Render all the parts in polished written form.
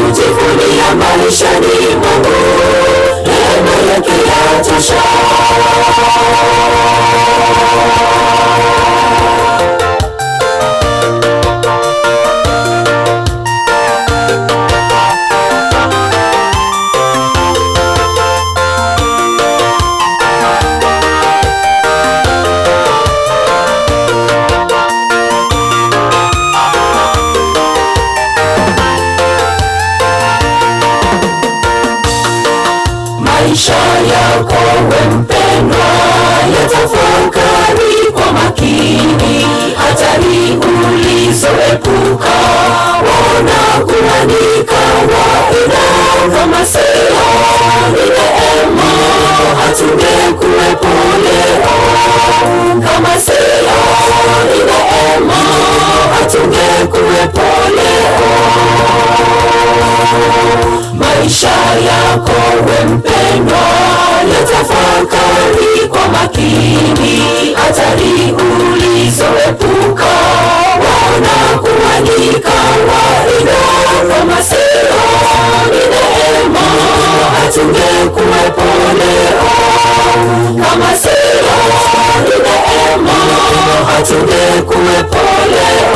kujivunia maishani mwangu, neema yake yatosha. Maisha yako we mpendwa, yatafakari kwa makini, hatari ulizoepuka, waona kuwa ni kawaida. Kama sio ni neema, hatungekuwepo leo. Kama sio ni neema, hatungekuwepo leo. Maisha yako we mpendwa, yatafakari kwa makini, hatari ulizoepuka, waona kuwa ni kawaida. Kama sio ni neema, hatungekuwepo leo. Kama sio ni neema, hatungekuwepo leo.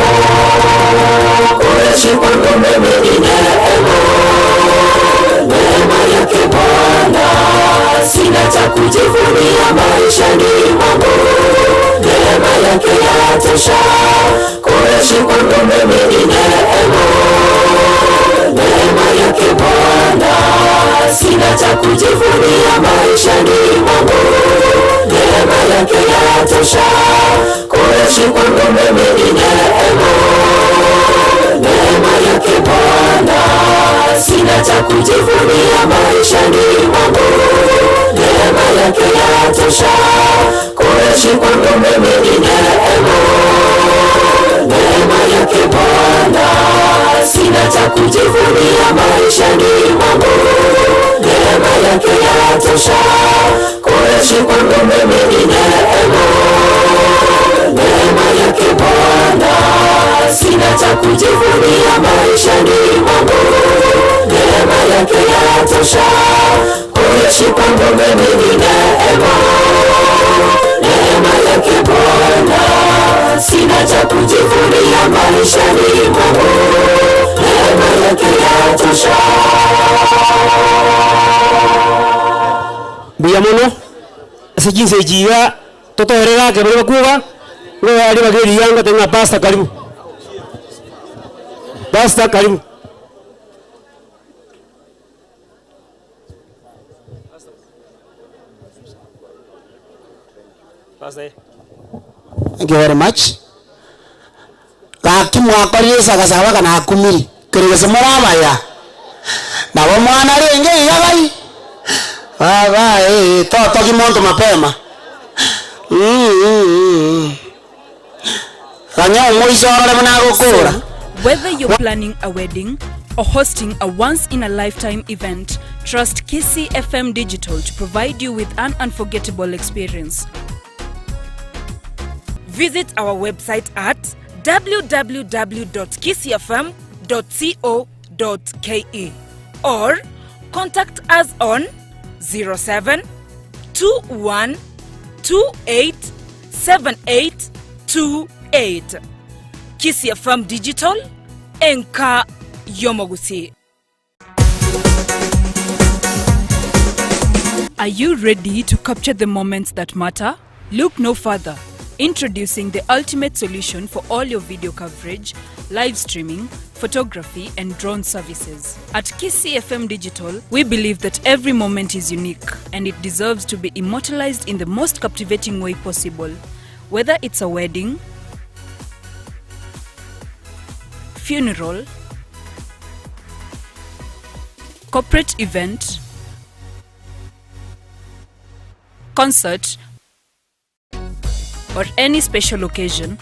Kuishi kwangu mimi ni neema, neema yake Bwana, sina cha kujivunia maishani mwangu, neema yake yatosha. Kuishi kwangu mimi ni neema, neema yake Bwana, sina cha kujivunia maishani mwangu, neema yake yatosha. Kuishi kwangu mimi ni neema, neema yake Bwana, sina cha kujivunia maishani mwangu, neema yake yatosha. Kuishi kwangu mimi ni neema, neema yake Bwana, sina cha kujivunia maishani mwangu, neema yake yatosha. Kuishi kwangu mimi ni neema, neema yake Bwana, sina cha kujivunia maishani mwangu, neema yake yatosha. Kuishi kwangu mimi ni neema, neema yake Bwana, sina cha kujivunia maishani mwangu, neema yake yatosha. Mbuya mono ase chinsa echi iga totoere gake baria bakuga, igo baria bageria ngote ng'a pastor karibu. Pastor karibu. Pastor. Thank you very much. Gaki mwakorire sagasaba kana akumiri. Kerigese morabaya. Nabo mwana renge iga gai. Baba toto kimonto mapema. Kanya omoisorore muna gukura. Whether you're planning a wedding or hosting a once-in-a-lifetime event, trust Kisii FM Digital to provide you with an unforgettable experience. Visit our website at www.kisiifm.co.ke or contact us on 07 21 28 78 28. Kisii FM Digital, Enka Yomogusi. Are you ready to capture the moments that matter? Look no further. Introducing the ultimate solution for all your video coverage, live streaming, photography, and drone services. At Kisii FM Digital, we believe that every moment is unique and it deserves to be immortalized in the most captivating way possible. Whether it's a wedding, funeral, corporate event, concert, or any special occasion,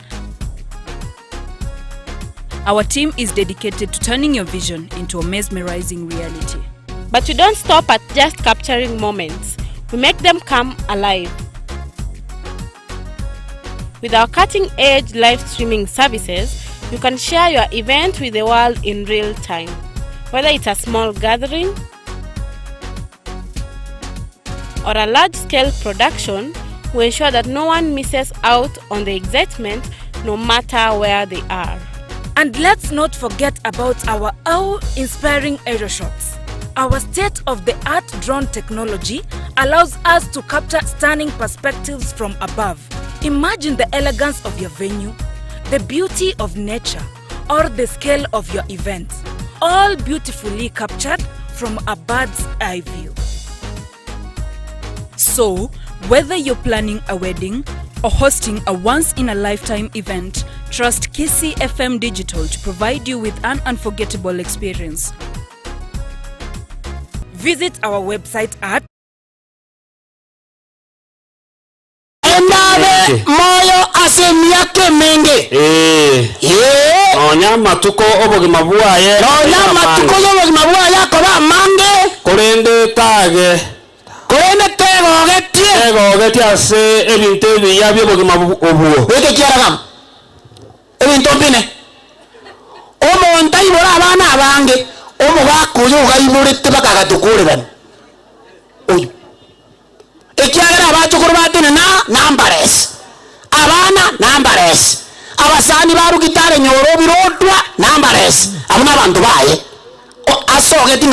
our team is dedicated to turning your vision into a mesmerizing reality. But we don't stop at just capturing moments. We make them come alive. With our cutting-edge live streaming services, you can share your event with the world in real time. Whether it's a small gathering or a large scale production, we ensure that no one misses out on the excitement, no matter where they are. And let's not forget about our awe-inspiring aerial shots. Our state-of-the-art drone technology allows us to capture stunning perspectives from above. Imagine the elegance of your venue, the beauty of nature, or the scale of your event, all beautifully captured from a bird's eye view. So, whether you're planning a wedding or hosting a once in a lifetime event, trust Kisii FM Digital to provide you with an unforgettable experience. Visit our website at Endabe moyo ase emiaka emenge. Ee. Nonya matuko obogima bwaye. Nonya matuko y'obogima bwaye akoba amange. Korende tage. Korende tegogetie. Tegogetie ase ebinto ebiya by'obogima obwo. Bweke kiaragam. Ebinto mbine. Omonto aibora abana abange. Omogaka oyo ogaiborete bakagatukorebana. Oyo. Ekiagera abachukuru batene na nambares. Abana nambares. Abasani barugitare nyoro birotwa nambares. Abo nabantu baye. Asogeti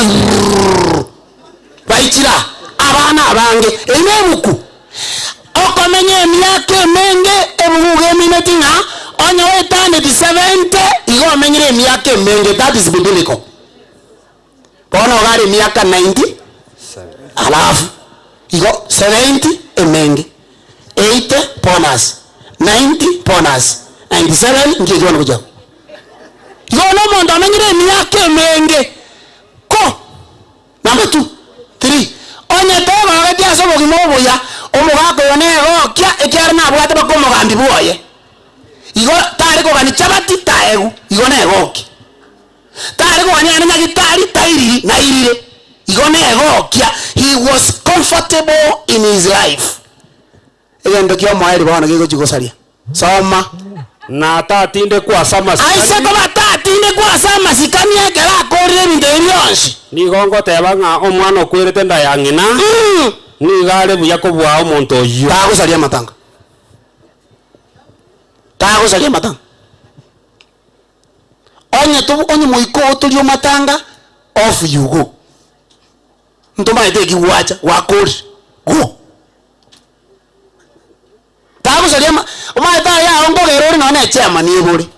baichira abana abange enebuku. Okomenya emiaka emenge ebuguge emineti ng'a onye wetane 70 igo omenyire emiaka emenge. That is biblical. Bono ogari emiaka 90 alafu igo 70 emenge 80 bonus 90 bonus 97 ngiye kuja. Igo no mondo amenyire emiaka emenge ko number 2 3 onye teba gati ase obogima obuya omogaka oyo negokia ekiara nabwate bakomogambi bwoye igo tari kogani chabati taegu igo negokia tari kogani ane nyagitari tairiri nairire igo negokia. He was comfortable in his life. Egento kio mwaeri bono gigochigosaria soma na tatinde kwasa masikani aise koba tatinde kwasa masikani ekera akorire ebinto ebi bionsi. Nigo ngoteba ng'a omwana okwerete nda ya ng'ina nigo are buya kobua omonto oyio. Tagosaria matanga. Tagosaria matanga. Onye tu onye moiko otorio matanga off you go. Ntomaete ekigwacha wakori go. Tagosaria omaete ya ongogera ori none chairman ibore.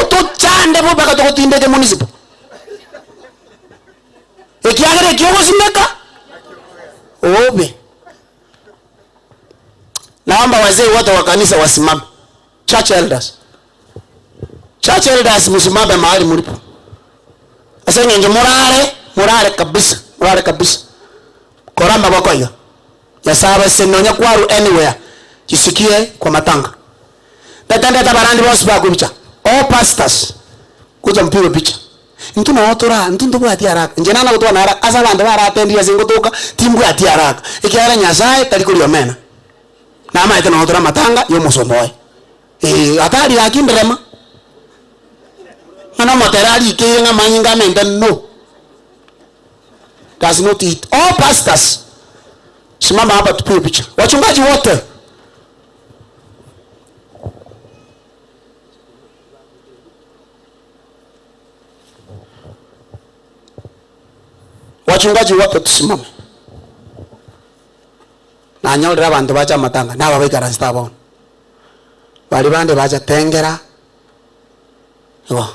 Otochande bo baka tokotindeke municipal. Ekiagere ekiogosimeka obe. Naomba wazee wote wa kanisa wasimame. Church elders. Church elders msimame mahali mlipo. Asa nyenje morale, morale kabisa, morale kabisa. Koramba bakoiga. Yasaba senonya kwaru anywhere. Jisikie kwa matanga. Tatanda tabarandi boss bakubicha. All pastors kuja mpigwe picha. Ntu na otora, ntu ndobwati haraka. Nje nana gutwa na haraka. Asa bandu baratendia singotoka, timbwati haraka. Ekiara Nyasaye tari kurio mena. Na maete na otora matanga yo musomboe. Atari akinderema. Mana moterari ke nga manyinga mende no. Does not eat. All pastors simama hapa tupige picha. Wachungaji wote. Wachungaji wote tusimame. Na nyorera bantu bacha matanga naba baikaransta bona. Bali bande bacha tengera. Igo.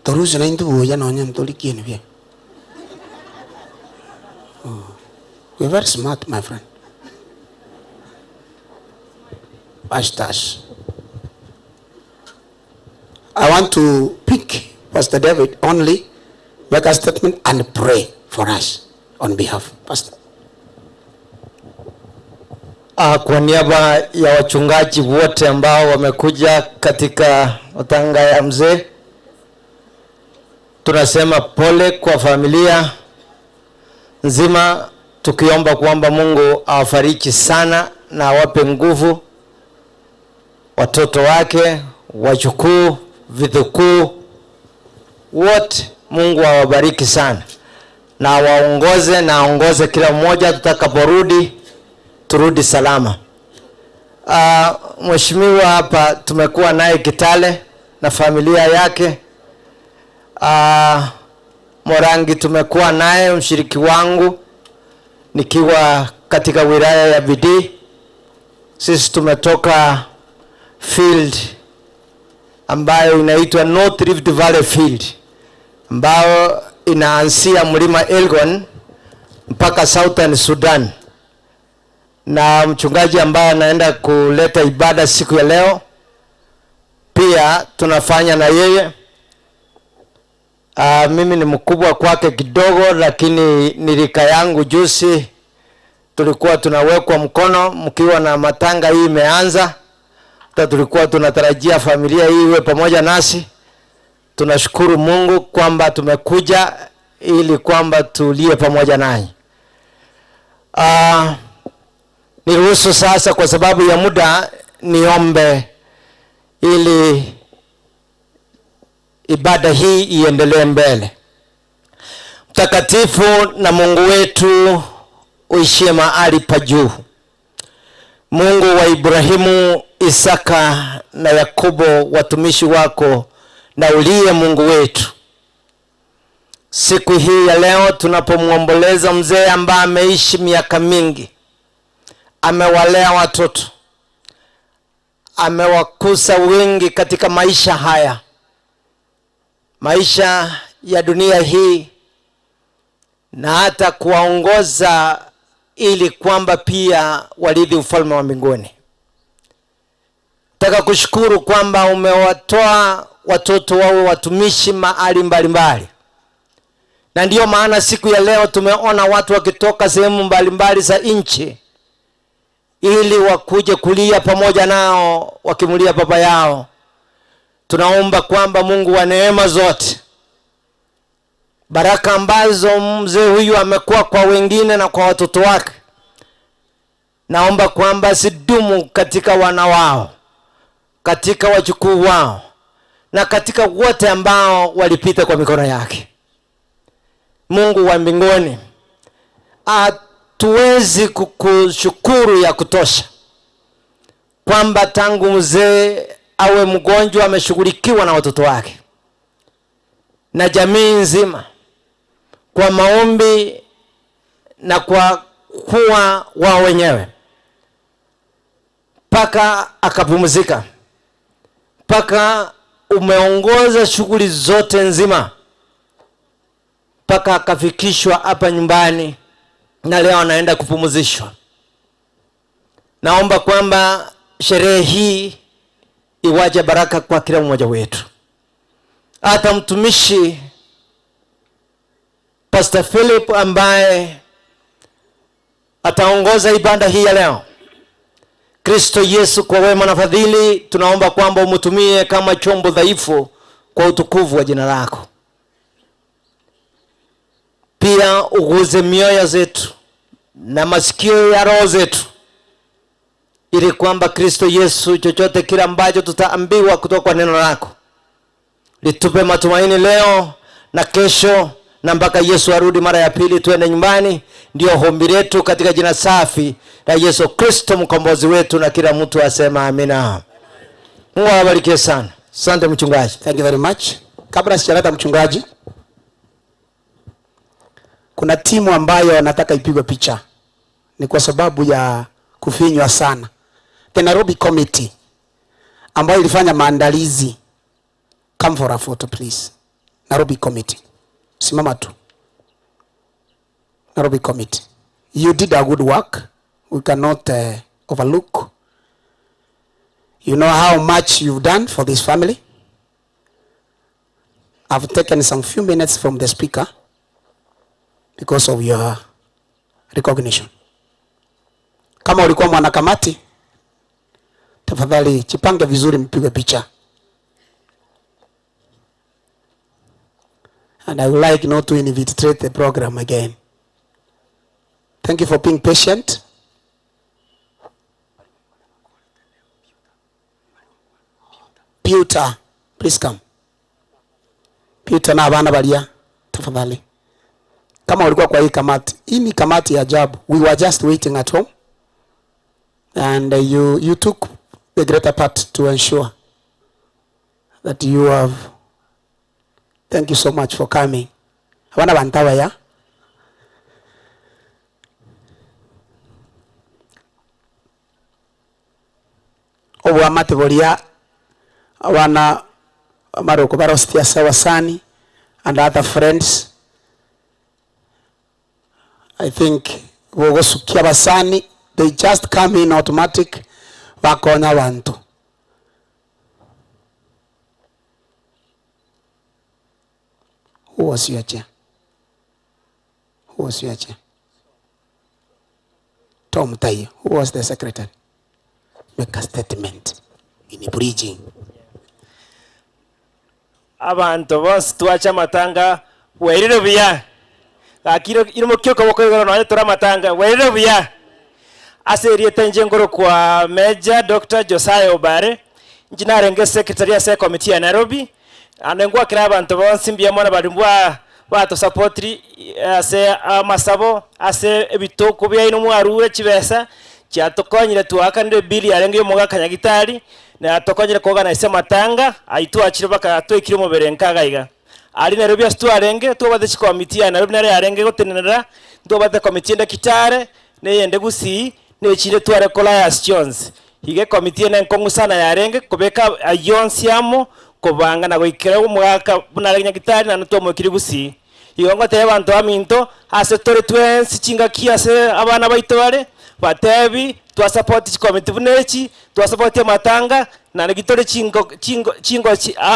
Toruzi na indu buya nonya ntolikieni bia. Oh. You're very smart, my friend. Pastors. I want to pick Pastor David only, make a statement and pray for us on behalf. Pastor. Kwa niaba ya wachungaji wote ambao wamekuja katika matanga ya mzee, tunasema pole kwa familia nzima, tukiomba kwamba Mungu awafariji sana na awape nguvu watoto wake, wajukuu, vitukuu wote. Mungu awabariki sana na waongoze na aongoze kila mmoja, tutakaporudi turudi salama. Mheshimiwa hapa tumekuwa naye Kitale na familia yake. Morangi tumekuwa naye mshiriki wangu nikiwa katika wilaya ya Bidii. Sisi tumetoka field ambayo inaitwa North Rift Valley Field, ambayo inaanzia mlima Elgon mpaka Southern Sudan, na mchungaji ambaye anaenda kuleta ibada siku ya leo pia tunafanya na yeye. Mimi ni mkubwa kwake kidogo, lakini ni rika yangu. Juzi tulikuwa tunawekwa mkono mkiwa na matanga hii imeanza, hata tulikuwa tunatarajia familia hii iwe pamoja nasi. Tunashukuru Mungu kwamba tumekuja ili kwamba tulie pamoja nanyi. Niruhusu sasa kwa sababu ya muda niombe ili ibada hii iendelee mbele. Mtakatifu na Mungu wetu uishie mahali pa juu, Mungu wa Ibrahimu, Isaka na Yakobo, watumishi wako, na uliye Mungu wetu, siku hii ya leo tunapomwomboleza mzee ambaye ameishi miaka mingi, amewalea watoto, amewakusa wengi katika maisha haya, maisha ya dunia hii, na hata kuwaongoza ili kwamba pia warithi ufalme wa mbinguni. Nataka kushukuru kwamba umewatoa watoto wawe watumishi mahali mbalimbali, na ndiyo maana siku ya leo tumeona watu wakitoka sehemu mbalimbali za nchi ili wakuje kulia pamoja nao, wakimulia baba yao. Tunaomba kwamba Mungu wa neema zote, baraka ambazo mzee huyu amekuwa kwa wengine na kwa watoto wake, naomba kwamba sidumu katika wana wao, katika wajukuu wao, na katika wote ambao walipita kwa mikono yake. Mungu wa mbinguni, hatuwezi kukushukuru ya kutosha kwamba tangu mzee awe mgonjwa ameshughulikiwa na watoto wake na jamii nzima kwa maombi na kwa kuwa wao wenyewe, mpaka akapumzika, mpaka umeongoza shughuli zote nzima, mpaka akafikishwa hapa nyumbani na leo anaenda kupumzishwa. Naomba kwamba sherehe hii iwaje baraka kwa kila mmoja wetu. Hata mtumishi Pastor Philip ambaye ataongoza ibada hii ya leo, Kristo Yesu kwa wema na fadhili, tunaomba kwamba umtumie kama chombo dhaifu kwa utukufu wa jina lako. Pia uguze mioyo zetu na masikio ya roho zetu, ili kwamba Kristo Yesu, chochote kile ambacho tutaambiwa kutoka kwa neno lako litupe matumaini leo na kesho na mpaka Yesu arudi mara ya pili tuende nyumbani. Ndio ombi letu katika jina safi la Yesu Kristo mkombozi wetu, na kila mtu asema amina. Mungu awabariki sana. Asante mchungaji. Thank you very much. Kabla sijaleta mchungaji, kuna timu ambayo nataka ipigwe picha, ni kwa sababu ya kufinywa sana. The Nairobi Committee ambayo ilifanya maandalizi. Come for a photo please. Nairobi Committee. Simama tu. Nairobi Committee. You did a good work. We cannot overlook. You know how much you've done for this family. I've taken some few minutes from the speaker because of your recognition. Kama ulikuwa mwanakamati, tafadhali jipange vizuri mpigwe picha. And I would like not to infiltrate the program again. Thank you for being patient. Peter, please come. Peter na abana balia. Tafadhali. Kama ulikuwa kwa hii kamati, hii ni kamati ya ajabu. We were just waiting at home and you took the greater part to ensure that you have. Thank you so much for coming. Abana bantaba ya obwamate boria abana amaroko barostia sawasani and other friends. I think bogosukia basani, they just come in automatic bakonya abantu. Who was your chair? Who was your chair? Tom Tayo. Who was the secretary? Make a statement in bridging. Abantu bonsi twacha matanga werire buya gakiro irimo kyoko boko igoro nonya tora matanga werire buya ase eriete nje ngoro kwa Major Dr. Josiah Obare njinarenge secretary ase committee ya Nairobi ande ngwakira abantu bonsi mbuya mono bari mbwa batusapotri ase amasabo ase ebitoko byaino mwarure chibesa chiatokonyire twakanire bili arenge yomoga kanyagitari na tokonyire koga matanga aitwachire baka twekire mubere nkagaiga ari Nairobi ase twarenge twabate chikomiti ya Nairobi nare arenge gotenenera twabate komiti ende Kitare neyende Gusii nechire tware Kolayas Jones hige komiti ene nkong'usana yarenge kobeka ayonsi amo kobanga na goikera omogaka buna arenge nyagitari na twamwekire Gusii igo ngoteba abanto baminto ase tore twensi chingaki ase abana baito bare batebi twasupport chikomiti bunechi twasupport amatanga na gitore chingo chingo chingo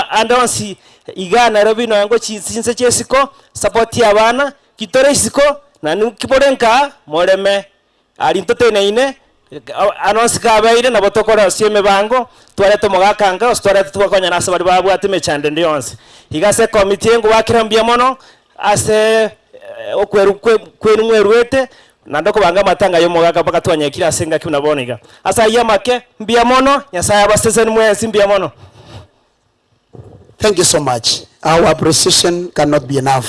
andonsi iga Nairobi no yango chinse chesiko support abana kitore isiko na kiborenka moreme ari ntoteneine anonsi kabeire nabo tokora ase emibango twarete omogakanga ase twarete twakonya nase bari babwate emechando ende yonsi iga ase ekomiti engwakera mbuya mono ase okweru kwenu mwerwete nando kubanga matanga yomogaka paka twanyekira ase ngaki naboniga asa yamake mbuya mono Nyasaye abaseseni mwensi mbuya mono. Thank you so much. Our appreciation cannot be enough.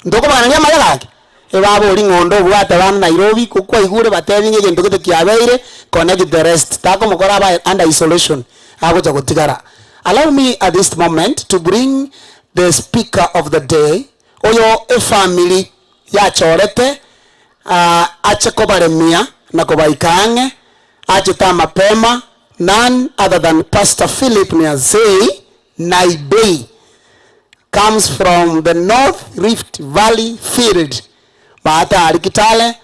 Ndoko bana nyama yalake ebabo ori ngondo obwate bana Nairobi kukwa igure batebinge gento gete kiabeire connect the rest tako mukora ba under isolation agocha gotigara. Allow me at this moment to bring the speaker of the day oyo e family yachorete ache kobaremia na kobaikange ache mapema, none other than Pastor Philip Niazei Naibei, comes from the North Rift Valley Field. Baata ari Kitale,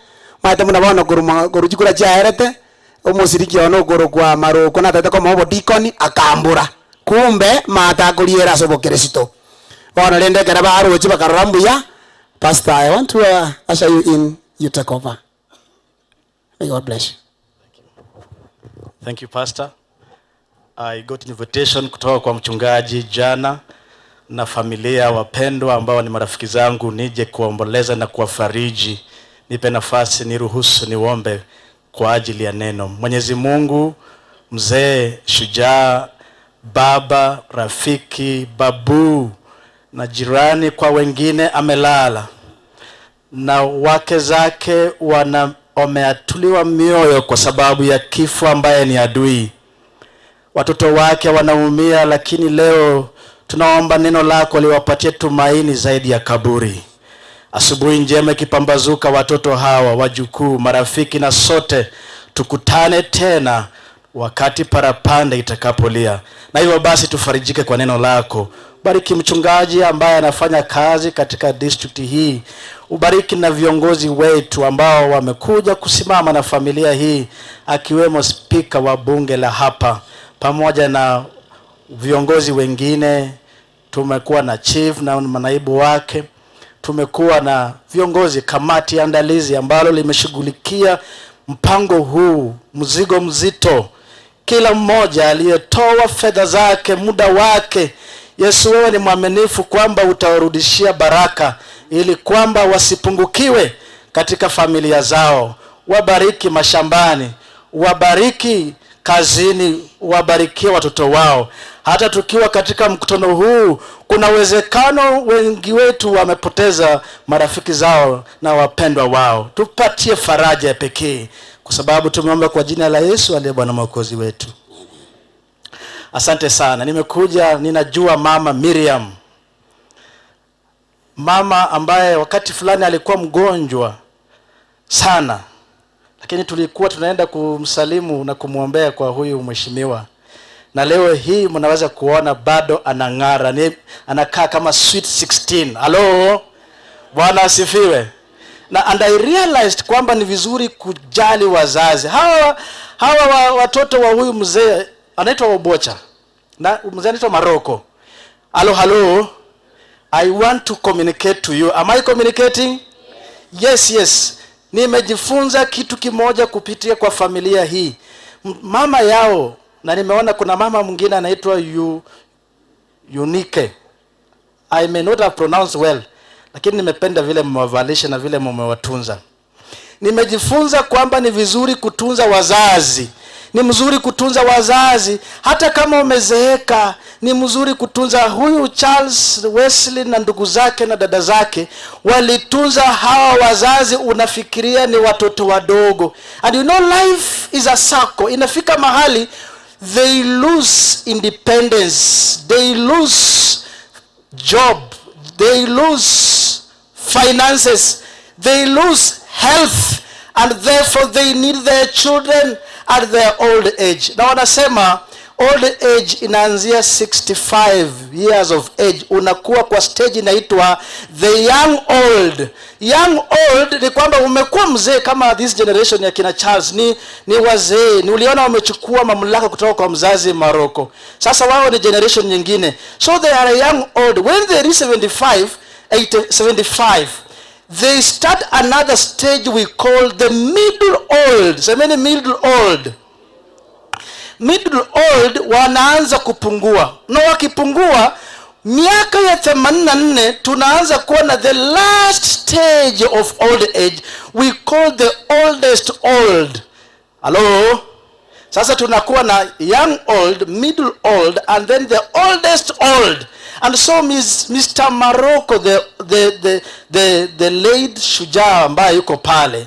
maata muna bono kurujikura chiaerete, omusiriki ono guru kwa maroko na tete koma obo deacon akambura. Kumbe maata kuriera sobo Kristo. Bono rende kera baruchi bakarora mbuya. Pastor, I want to usher you in, you take over. May God bless you. Thank you, Pastor. I got invitation kutoka kwa mchungaji jana na familia wapendwa ambao ni marafiki zangu nije kuomboleza na kuwafariji. Nipe nafasi, niruhusu niombe kwa ajili ya neno. Mwenyezi Mungu, mzee, shujaa, baba, rafiki, babu na jirani kwa wengine amelala, na wake zake wameatuliwa mioyo kwa sababu ya kifo ambaye ni adui. Watoto wake wanaumia, lakini leo tunaomba neno lako liwapatie tumaini zaidi ya kaburi. Asubuhi njema ikipambazuka, watoto hawa, wajukuu, marafiki na sote tukutane tena wakati parapanda itakapolia. Na hivyo basi tufarijike kwa neno lako. Bariki mchungaji ambaye anafanya kazi katika district hii. Ubariki na viongozi wetu ambao wamekuja kusimama na familia hii, akiwemo spika wa bunge la hapa pamoja na viongozi wengine. Tumekuwa na chief na manaibu wake, tumekuwa na viongozi kamati andalizi ambalo limeshughulikia mpango huu, mzigo mzito. Kila mmoja aliyetoa fedha zake, muda wake, Yesu wewe ni mwaminifu kwamba utawarudishia baraka ili kwamba wasipungukiwe katika familia zao. Wabariki mashambani, wabariki kazini, wabarikie watoto wao. Hata tukiwa katika mkutano huu, kuna uwezekano wengi wetu wamepoteza marafiki zao na wapendwa wao. Tupatie faraja ya pekee, kwa sababu tumeomba kwa jina la Yesu aliye Bwana Mwokozi wetu. Asante sana. Nimekuja, ninajua Mama Miriam, mama ambaye wakati fulani alikuwa mgonjwa sana, lakini tulikuwa tunaenda kumsalimu na kumwombea kwa huyu mheshimiwa, na leo hii mnaweza kuona bado anang'ara, ni anakaa kama sweet 16. Halo, Bwana asifiwe. Na and I realized kwamba ni vizuri kujali wazazi hawa watoto wa huyu mzee anaitwa Obocha na mzee anaitwa Maroko. Halo, halo, I want to communicate to you. Am I communicating? Yes. Nimejifunza kitu kimoja kupitia kwa familia hii. Mama yao, na nimeona kuna mama mwingine anaitwa Unike. I may not have pronounced well, lakini nimependa vile mmewavalisha na vile mmewatunza. Nimejifunza kwamba ni vizuri kutunza wazazi. Ni mzuri kutunza wazazi hata kama umezeeka. Ni mzuri kutunza. Huyu Charles Wesley na ndugu zake na dada zake walitunza hawa wazazi, unafikiria ni watoto wadogo. And you know, life is a circle. Inafika mahali they lose independence, they lose job, they lose finances, they lose health, and therefore they need their children at their old age. Na wanasema old age inaanzia 65 years of age, unakuwa kwa stage inaitwa the young old. Young old ni kwamba umekuwa mzee kama this generation ya kina Charles ni wazee, ni uliona wamechukua mamlaka kutoka kwa mzazi Maroko. Sasa wao ni generation nyingine, so they are young old. When they reach 75, 80, 75, they start another stage we call the middle old. Semeni middle old. Middle old wanaanza kupungua, na wakipungua miaka ya 84, tunaanza kuwa na the last stage of old age we call the oldest old. Hello? Sasa tunakuwa na young old, middle old, and then the oldest old. And so Mr. Maroko, the late shujaa ambaye yuko pale,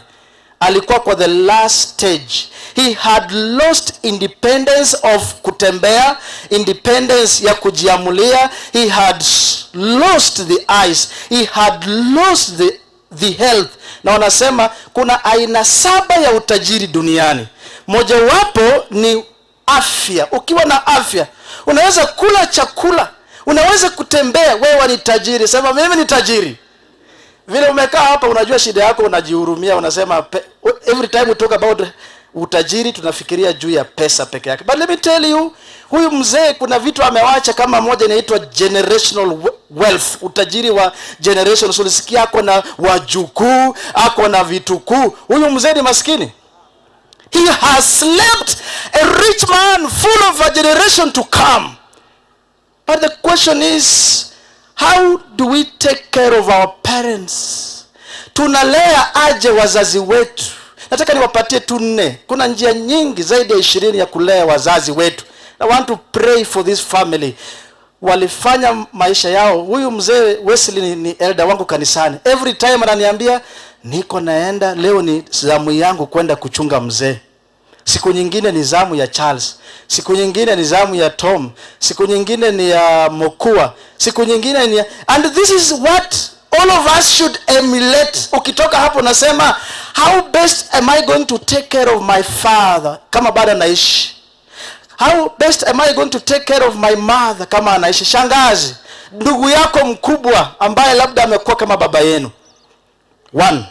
alikuwa kwa the last stage. He had lost independence of kutembea, independence ya kujiamulia. He had lost the eyes, he had lost the health. Na wanasema kuna aina saba ya utajiri duniani, mojawapo ni afya. Ukiwa na afya, unaweza kula chakula, unaweza kutembea, wewe ni tajiri. Sema, "Mimi ni tajiri." Vile umekaa hapa, unajua shida yako, unajihurumia, unasema every time we talk about utajiri tunafikiria juu ya pesa peke yake. But let me tell you, huyu mzee kuna vitu amewacha, kama moja inaitwa generational wealth, utajiri wa generation. So ulisikia ako na wajukuu, ako na vitukuu. Huyu mzee ni maskini? He has slept a rich man, full of a generation to come. But the question is, how do we take care of our parents? Tunalea aje wazazi wetu? Nataka niwapatie tu nne. Kuna njia nyingi zaidi ya 20 ya kulea wazazi wetu. I want to pray for this family. Walifanya maisha yao. Huyu mzee Wesley ni elder wangu kanisani. Every time ananiambia, "Niko naenda, leo ni zamu yangu kwenda kuchunga mzee. Siku nyingine ni zamu ya Charles, siku nyingine ni zamu ya Tom, siku nyingine ni ya Mokua, siku nyingine ni ya." And this is what all of us should emulate. Ukitoka hapo nasema, "How best am I going to take care of my father kama bado anaishi? How best am I going to take care of my mother kama anaishi?" Shangazi, ndugu yako mkubwa ambaye labda amekuwa kama baba yenu. One,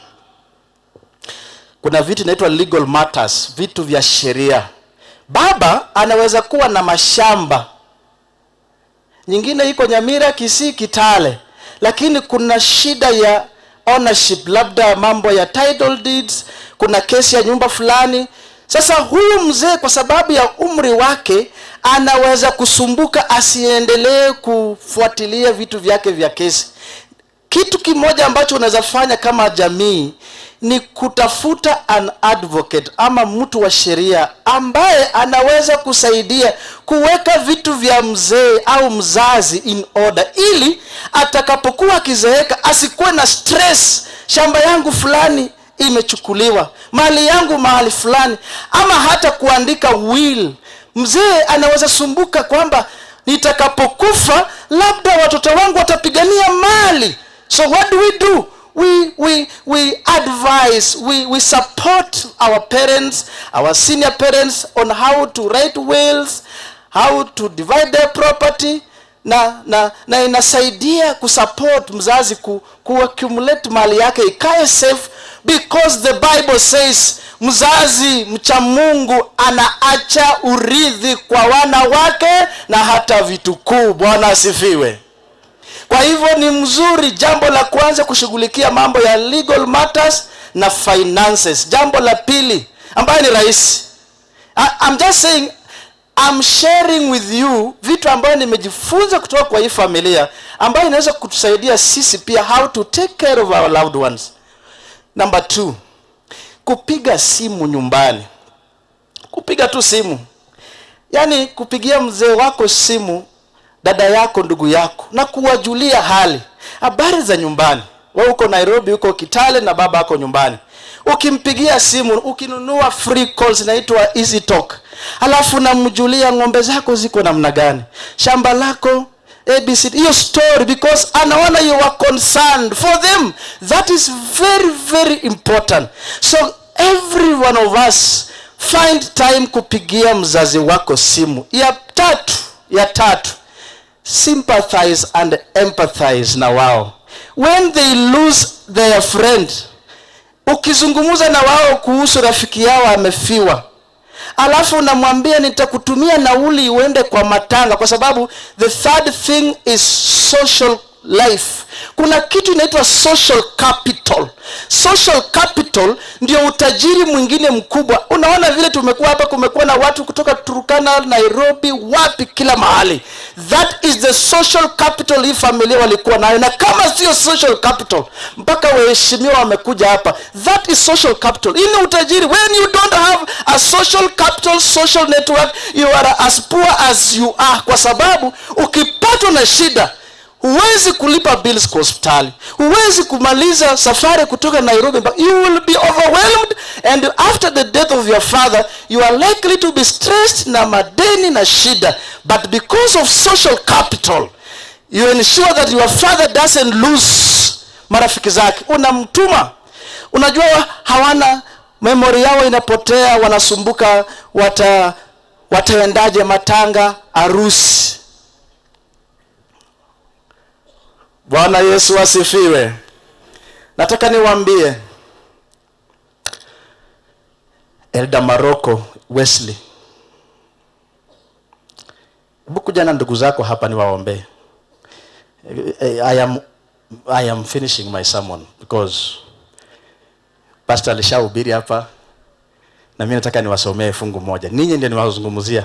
kuna vitu inaitwa legal matters, vitu vya sheria. Baba anaweza kuwa na mashamba, nyingine iko Nyamira, Kisii, Kitale, lakini kuna shida ya ownership, labda mambo ya title deeds, kuna kesi ya nyumba fulani. Sasa huyu mzee kwa sababu ya umri wake anaweza kusumbuka asiendelee kufuatilia vitu vyake vya kesi. Kitu kimoja ambacho unaweza fanya kama jamii Ni kutafuta an advocate ama mtu wa sheria ambaye anaweza kusaidia kuweka vitu vya mzee au mzazi in order, ili atakapokuwa akizeeka asikuwe na stress: shamba yangu fulani imechukuliwa, mali yangu mahali fulani, ama hata kuandika will. Mzee anaweza sumbuka kwamba nitakapokufa labda watoto wangu watapigania mali. So what do we do? We advise, we support our parents, our senior parents, on how to write wills, how to divide their property, na inasaidia kusupport mzazi ku accumulate mali yake ikae safe, because the Bible says mzazi mcha Mungu anaacha urithi kwa wana wake na hata vitukuu. Bwana asifiwe. Kwa hivyo ni mzuri, jambo la kwanza, kushughulikia mambo ya legal matters na finances. Jambo la pili ambayo ni rahisi, I'm just saying, I'm sharing with you vitu ambayo nimejifunza kutoka kwa hii familia ambayo inaweza kutusaidia sisi pia how to take care of our loved ones. Number two, kupiga simu nyumbani. Kupiga tu simu, yaani kupigia mzee wako simu, dada yako, ndugu yako, na kuwajulia hali, habari za nyumbani. Wewe uko Nairobi, uko Kitale na baba ako nyumbani. Ukimpigia simu, ukinunua free calls inaitwa Easy Talk, alafu namjulia ng'ombe zako ziko namna gani, shamba lako ABC, hiyo story, because anaona you are concerned for them. That is very, very important. So every one of us, find time kupigia mzazi wako simu. Ya tatu, sympathize and empathize na wao when they lose their friend. Ukizungumza na wao kuhusu rafiki yao amefiwa, alafu unamwambia, "Nitakutumia nauli uende kwa matanga," kwa sababu the third thing is social life. Kuna kitu inaitwa social capital. Social capital ndio utajiri mwingine mkubwa. Unaona vile tumekuwa hapa, kumekuwa na watu kutoka Turkana, Nairobi, wapi, kila mahali. That is the social capital hii familia walikuwa nayo, na kama sio social capital, mpaka waheshimiwa wamekuja hapa. That is social capital. Hii ni utajiri. When you don't have a social capital, social network, you are as poor as you are, kwa sababu ukipatwa na shida, huwezi kulipa bills kwa hospitali, huwezi kumaliza safari kutoka Nairobi. You will be overwhelmed, and after the death of your father you are likely to be stressed na madeni na shida. But because of social capital, you ensure that your father doesn't lose marafiki zake. Unamtuma. Unajua hawana memory, yao inapotea, wanasumbuka wataendaje matanga, harusi. Bwana Yesu asifiwe. Nataka niwaambie, Elder Maroko Wesley, hebu kuja na ndugu zako hapa niwaombee. I am finishing my sermon because pastor alishahubiri hapa na mimi nataka niwasomee fungu moja. Ninyi ndio niwazungumzia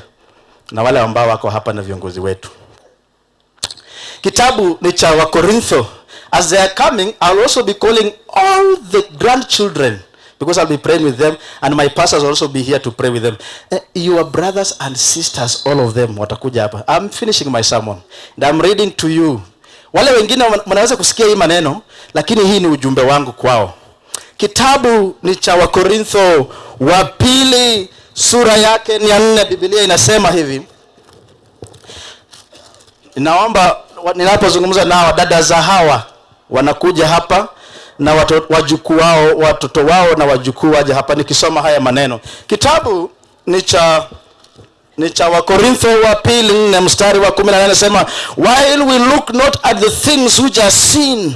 na wale ambao wako hapa na viongozi wetu. Kitabu ni cha Wakorintho. As they are coming, I'll also be calling all the grandchildren because I'll be praying with them, and my pastors will also be here to pray with them. Your brothers and sisters, all of them watakuja hapa. I'm finishing my sermon and I'm reading to you. Wale wengine mnaweza kusikia hii maneno, lakini hii ni ujumbe wangu kwao. Kitabu ni cha Wakorintho wa Pili, sura yake ni ya 4. Biblia inasema hivi. Naomba ninapozungumza nao, dada za hawa wanakuja hapa na wajukuu wao, watoto wao na wajukuu waje hapa nikisoma haya maneno. Kitabu ni cha Wakorintho wa Pili 4 mstari wa 18, nasema, "While we look not at the things which are seen,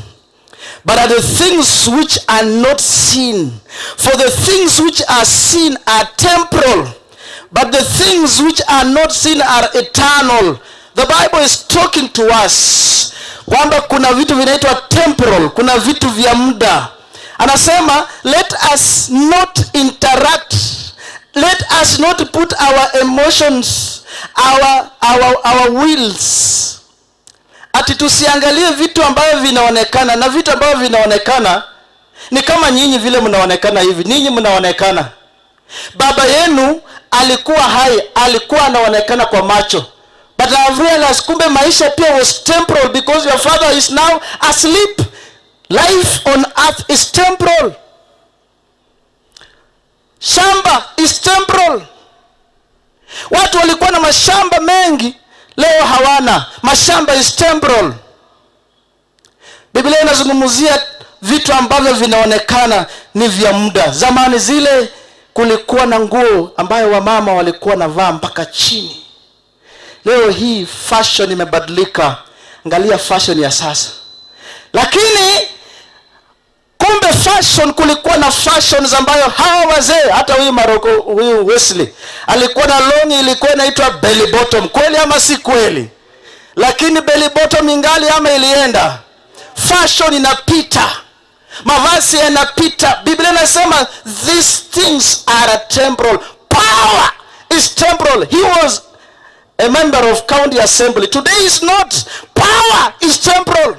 but at the things which are not seen. For the things which are seen are temporal, but the things which are not seen are eternal." The Bible is talking to us kwamba kuna vitu vinaitwa temporal, kuna vitu vya muda. Anasema let us not interact, let us not put our emotions, our wills, ati tusiangalie vitu ambavyo vinaonekana, na vitu ambavyo vinaonekana Ni kama nyinyi vile mnaonekana hivi, ninyi mnaonekana. Baba yenu alikuwa hai, alikuwa anaonekana kwa macho. But I've realized kumbe maisha pia was temporal because your father is now asleep. Life on earth is temporal. Shamba is temporal. Watu walikuwa na mashamba mengi, leo hawana. Mashamba is temporal. Biblia inazungumzia vitu ambavyo vinaonekana ni vya muda. Zamani zile kulikuwa na nguo ambayo wamama walikuwa navaa mpaka chini. Leo hii fashion imebadilika. Angalia fashion ya sasa. Lakini kumbe fashion, kulikuwa na fashions ambayo hawa wazee, hata huyu Maroko, huyu Wesley alikuwa na longi ilikuwa inaitwa bell bottom. Kweli ama si kweli? Lakini bell bottom ingali ama ilienda? Fashion inapita, mavazi yanapita. Biblia inasema these things are temporal. Power is temporal. He was a member of county assembly. Today is not. Power is temporal.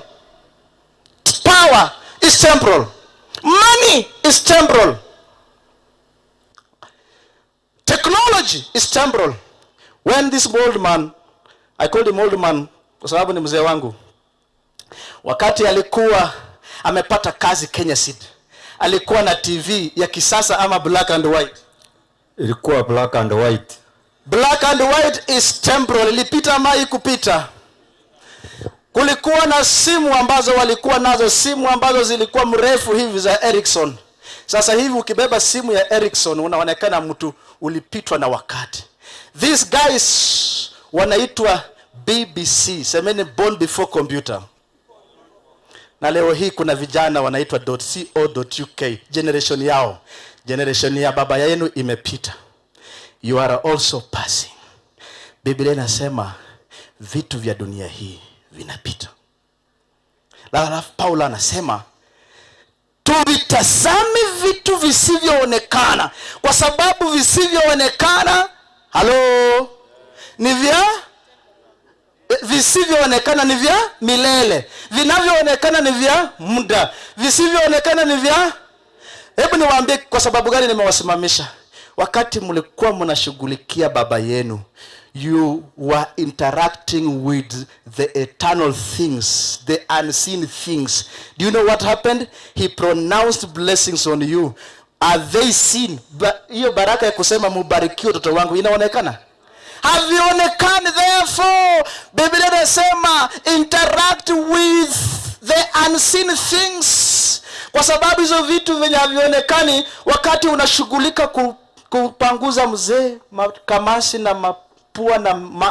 Power is temporal. Money is temporal. Technology is temporal. When this old man, I called him old man kwa sababu ni mzee wangu, wakati alikuwa amepata kazi Kenya Seed, alikuwa na TV ya kisasa ama black and white? Ilikuwa black and white. Black and white is temporal. Ilipita ama haikupita? Kulikuwa na simu ambazo walikuwa nazo, simu ambazo zilikuwa mrefu hivi za Ericsson. Sasa hivi ukibeba simu ya Ericsson unaonekana mtu ulipitwa na wakati. These guys wanaitwa BBC, semeni born before computer. Na leo hii kuna vijana wanaitwa .co.uk, generation yao, generation ya baba yenu imepita. You are also passing. Biblia inasema vitu vya dunia hii vinapita. Alafu Paulo anasema tuvitazame vitu visivyoonekana, kwa sababu visivyoonekana, halo, ni vya visivyoonekana ni vya milele, vinavyoonekana ni vya muda, visivyoonekana ni vya. Hebu niwaambie kwa sababu gani nimewasimamisha. Wakati mlikuwa mnashughulikia baba yenu, you were interacting with the eternal things, the unseen things. Do you know what happened? He pronounced blessings on you. Are they seen? Hiyo baraka ya kusema mubarikiwe watoto wangu inaonekana? Havionekani. Therefore, Biblia inasema interact with the unseen things, kwa sababu hizo vitu vyenye havionekani, wakati unashughulika kupanguza mzee kamasi na mapua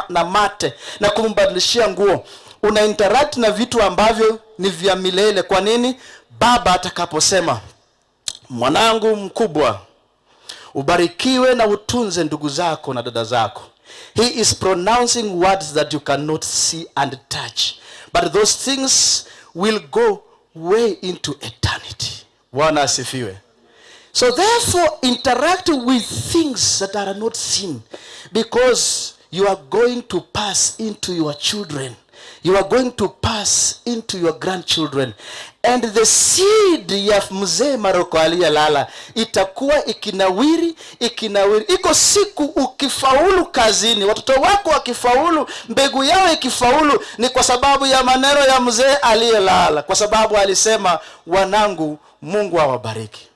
na mate na kumbadilishia nguo, una interact na vitu ambavyo ni vya milele. Kwa nini? Baba atakaposema, "Mwanangu mkubwa, ubarikiwe na utunze ndugu zako na dada zako," he is pronouncing words that you cannot see and touch, but those things will go way into eternity. Bwana asifiwe. So therefore, interact with things that are not seen, because you are going to pass into your children. You are going to pass into your grandchildren. And the seed ya mzee Maroko aliyelala itakuwa ikinawiri, ikinawiri. Iko siku ukifaulu kazini, watoto wako wakifaulu, mbegu yao ikifaulu, ni kwa sababu ya maneno ya mzee aliyelala, kwa sababu alisema, "Wanangu, Mungu awabariki."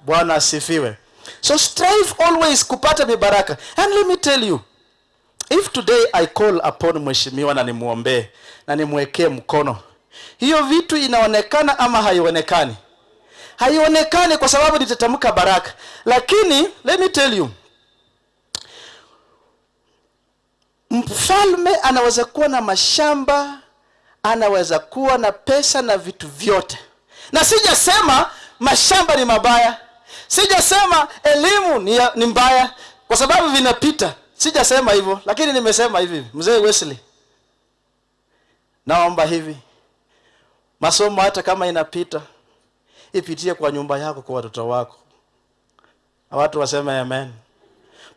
Bwana asifiwe. So strive always kupata mibaraka. And let me tell you, if today I call upon mheshimiwa na nimwombee na nimwekee mkono, hiyo vitu inaonekana ama haionekani? Haionekani, kwa sababu nitatamka baraka. Lakini let me tell you, mfalme anaweza kuwa na mashamba, anaweza kuwa na pesa na vitu vyote. Na sijasema mashamba ni mabaya, sijasema elimu ni mbaya, kwa sababu vinapita. Sijasema hivyo, lakini nimesema hivi, mzee Wesley, naomba hivi, masomo hata kama inapita, ipitie kwa nyumba yako, kwa watoto wako. Watu waseme amen.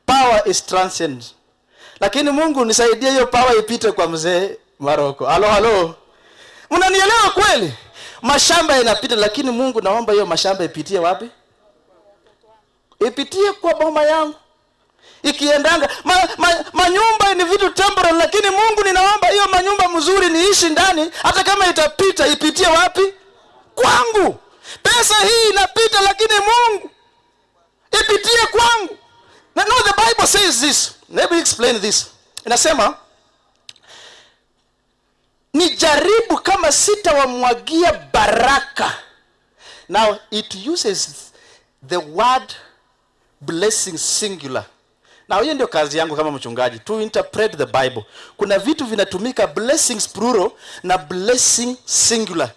Power is transient. Lakini Mungu nisaidie hiyo power ipite kwa mzee Maroko. Halo, halo. Mnanielewa kweli? Mashamba inapita, lakini Mungu naomba hiyo mashamba ipitie wapi? Ipitie kwa boma yangu. Ikiendanga manyumba ni vitu temporal, lakini Mungu ninaomba hiyo manyumba mzuri niishi ndani, hata kama itapita ipitie wapi? Kwangu. Pesa hii inapita, lakini Mungu ipitie kwangu. Now, no, the Bible says this. Let me explain this. Inasema nijaribu kama sitawamwagia baraka. Now it uses the word blessing singular. Now hiyo ndio kazi yangu kama mchungaji, to interpret the Bible. Kuna vitu vinatumika blessings plural na blessing singular.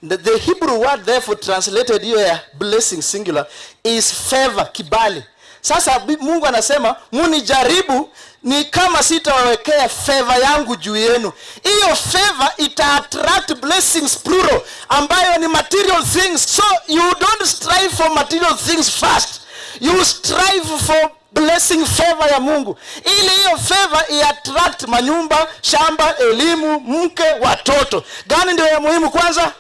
The Hebrew word therefore translated hiyo ya blessing singular is favor, kibali. Sasa Mungu anasema munijaribu ni kama sitawawekea favor yangu juu yenu. Hiyo favor ita attract blessings plural, ambayo ni material things. So you don't strive for material things first. You strive for blessing, favor ya Mungu, ili hiyo favor i-attract manyumba, shamba, elimu, mke, watoto. Gani ndio ya muhimu kwanza?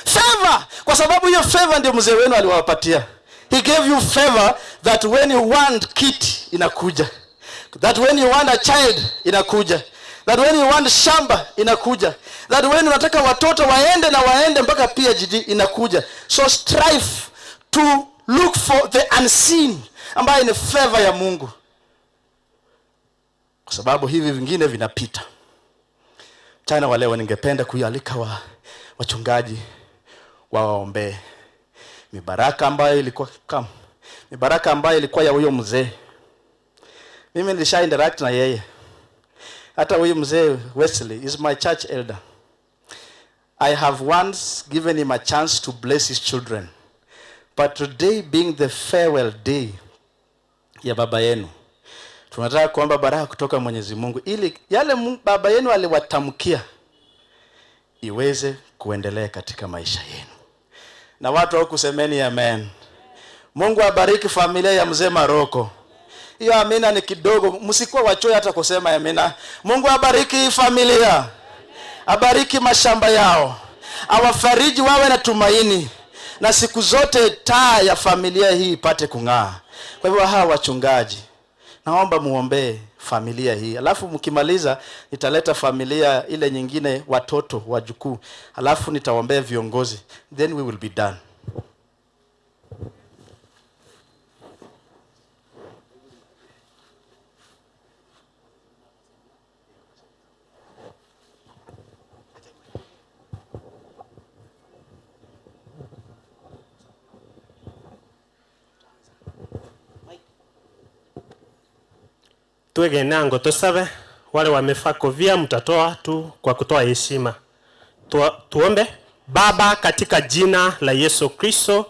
Favor. Kwa sababu hiyo favor ndio mzee wenu aliwapatia. He gave you favor that when you want kiti inakuja, that when you want a child inakuja, that when you want shamba inakuja, that when unataka watoto waende na waende mpaka PhD inakuja. So strive to look for the unseen, ambayo ni favor ya Mungu, kwa sababu hivi vingine vinapita. Mchana wa leo ningependa kualika wachungaji wawaombee mibaraka ambayo ilikuwa kama mibaraka ambayo ilikuwa ya huyo mzee. Mimi nilisha interact na yeye. Hata huyu mzee Wesley is my church elder. I have once given him a chance to bless his children. But today being the farewell day ya baba yenu, tunataka kuomba baraka kutoka Mwenyezi Mungu ili yale baba yenu aliwatamkia iweze kuendelea katika maisha yenu. Na watu hawakusemeni amen. Mungu abariki familia ya mzee Maroko. Hiyo amina ni kidogo, msikuwa wachoyo hata kusema amina. Mungu abariki familia, abariki mashamba yao, awafariji wawe na tumaini, na siku zote taa ya familia hii ipate kung'aa. Kwa hivyo hawa wachungaji, naomba muombee familia hii. Alafu mkimaliza nitaleta familia ile nyingine, watoto wajukuu. Alafu nitaombea viongozi. Then we will be done. Tuwege nango tosabe, wale wamefaa kovia mtatoa tu kwa kutoa heshima. Tuombe. Baba, katika jina la Yesu Kristo,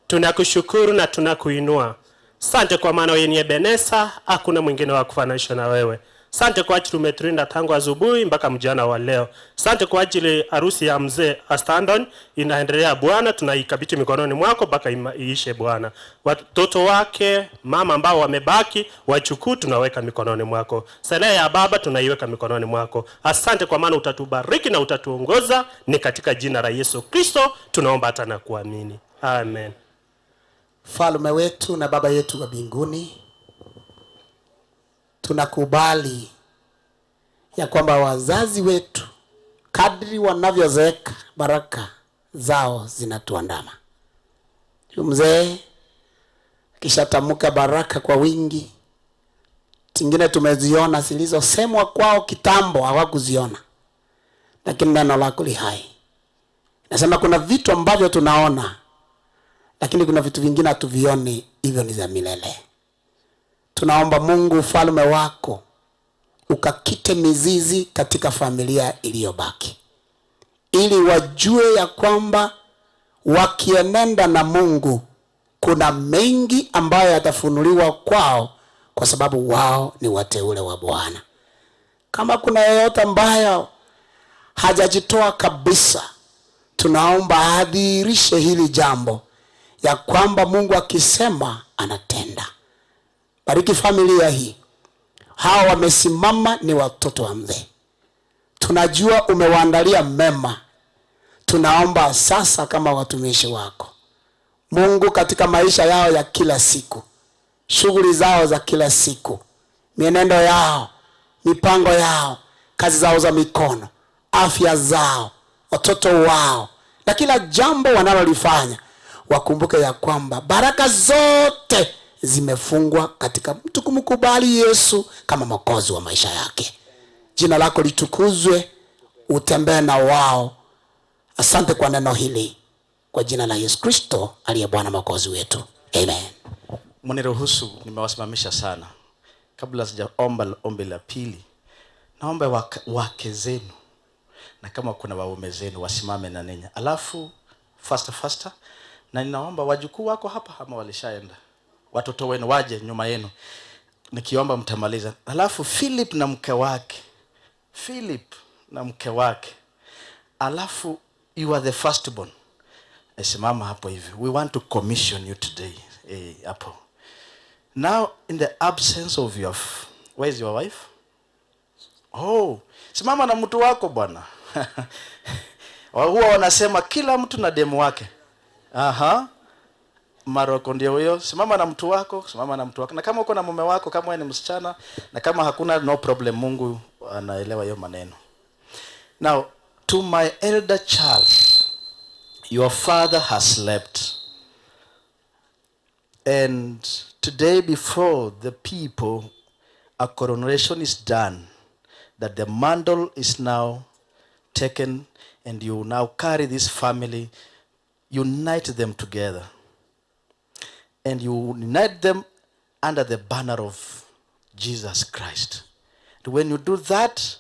tunakushukuru na tunakuinua. Sante kwa maana wewe ni Ebeneza, hakuna mwingine wa kufananishwa na wewe. Sante kwa ajili umetulinda tangu asubuhi mpaka mchana wa leo. Sante kwa ajili harusi ya mzee Astandon inaendelea Bwana, tunaikabidhi mikononi mwako mpaka iishe Bwana. Watoto wake, mama ambao wamebaki, wachukuu tunaweka mikononi mwako. Sala ya baba tunaiweka mikononi mwako. Asante kwa maana utatubariki na utatuongoza, ni katika jina la Yesu Kristo tunaomba hata na kuamini. Amen. Falme wetu na baba yetu wa mbinguni, tunakubali ya kwamba wazazi wetu kadri wanavyozeeka baraka zao zinatuandama. Huyu mzee kishatamka baraka kwa wingi, zingine tumeziona zilizosemwa kwao kitambo hawakuziona, lakini neno lako li hai. Nasema kuna vitu ambavyo tunaona, lakini kuna vitu vingine hatuvioni, hivyo ni za milele. Tunaomba Mungu ufalme wako ukakite mizizi katika familia iliyobaki, ili wajue ya kwamba wakienenda na Mungu kuna mengi ambayo yatafunuliwa kwao, kwa sababu wao ni wateule wa Bwana. Kama kuna yeyote ambaye hajajitoa kabisa, tunaomba adhihirishe hili jambo ya kwamba Mungu akisema anatenda. Bariki familia hii. Hawa wamesimama ni watoto wa mzee. Tunajua umewaandalia mema. Tunaomba sasa kama watumishi wako Mungu, katika maisha yao ya kila siku, shughuli zao za kila siku, mienendo yao, mipango yao, kazi zao za mikono, afya zao, watoto wao na kila jambo wanalolifanya, wakumbuke ya kwamba baraka zote zimefungwa katika mtu kumkubali Yesu kama Mwokozi wa maisha yake. Jina lako litukuzwe, utembee na wao. Asante kwa neno hili, kwa jina la Yesu Kristo aliye Bwana Mwokozi wetu, amen. Mniruhusu, nimewasimamisha sana. Kabla sijaomba ombi la pili, naomba wake zenu na kama kuna waume zenu wasimame na ninyi, alafu faster faster, na ninaomba wajukuu wako hapa ama walishaenda, watoto wenu waje nyuma yenu, nikiomba mtamaliza. Alafu Philip na mke wake, Philip na mke wake, alafu you are the firstborn. Simama hapo hivi, we want to commission you today. Hapo now, in the absence of your where is your wife? Oh, simama na mtu wako, bwana. Huwa wanasema kila mtu na demu wake. Aha. Maroko ndio huyo. Simama na mtu wako, simama na mtu wako. Na kama uko na mume wako, kama wewe ni msichana, na kama hakuna, no problem, Mungu anaelewa hiyo maneno. Now, to my elder Charles, your father has slept. And today, before the people, a coronation is done, that the mantle is now taken, and you now carry this family, unite them together. And you unite them under the banner of Jesus Christ. And when you do that,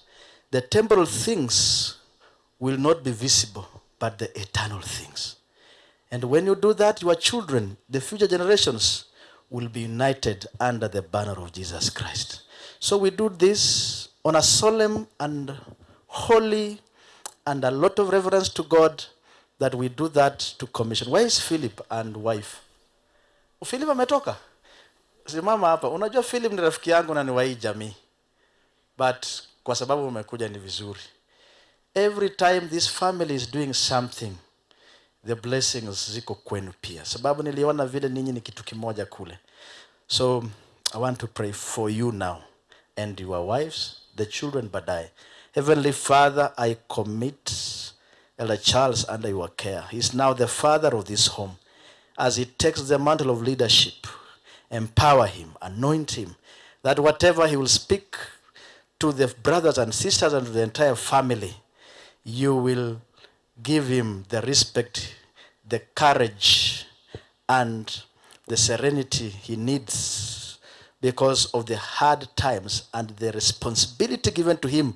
the temporal things will not be visible, but the eternal things. And when you do that, your children, the future generations, will be united under the banner of Jesus Christ. So we do this on a solemn and holy and a lot of reverence to God, that we do that to commission. Where is Philip and wife? Philip ametoka? Simama hapa. Unajua Philip ni rafiki yangu na ni wa hii jamii. But kwa sababu umekuja ni vizuri. Every time this family is doing something, the blessings ziko kwenu pia. Sababu niliona vile ninyi ni kitu kimoja kule. So I want to pray for you now and your wives, the children baadaye. Heavenly Father, I commit Elder Charles under your care. He is now the father of this home. As he takes the mantle of leadership, empower him, anoint him, that whatever he will speak to the brothers and sisters and to the entire family, you will give him the respect, the courage, and the serenity he needs because of the hard times, and the responsibility given to him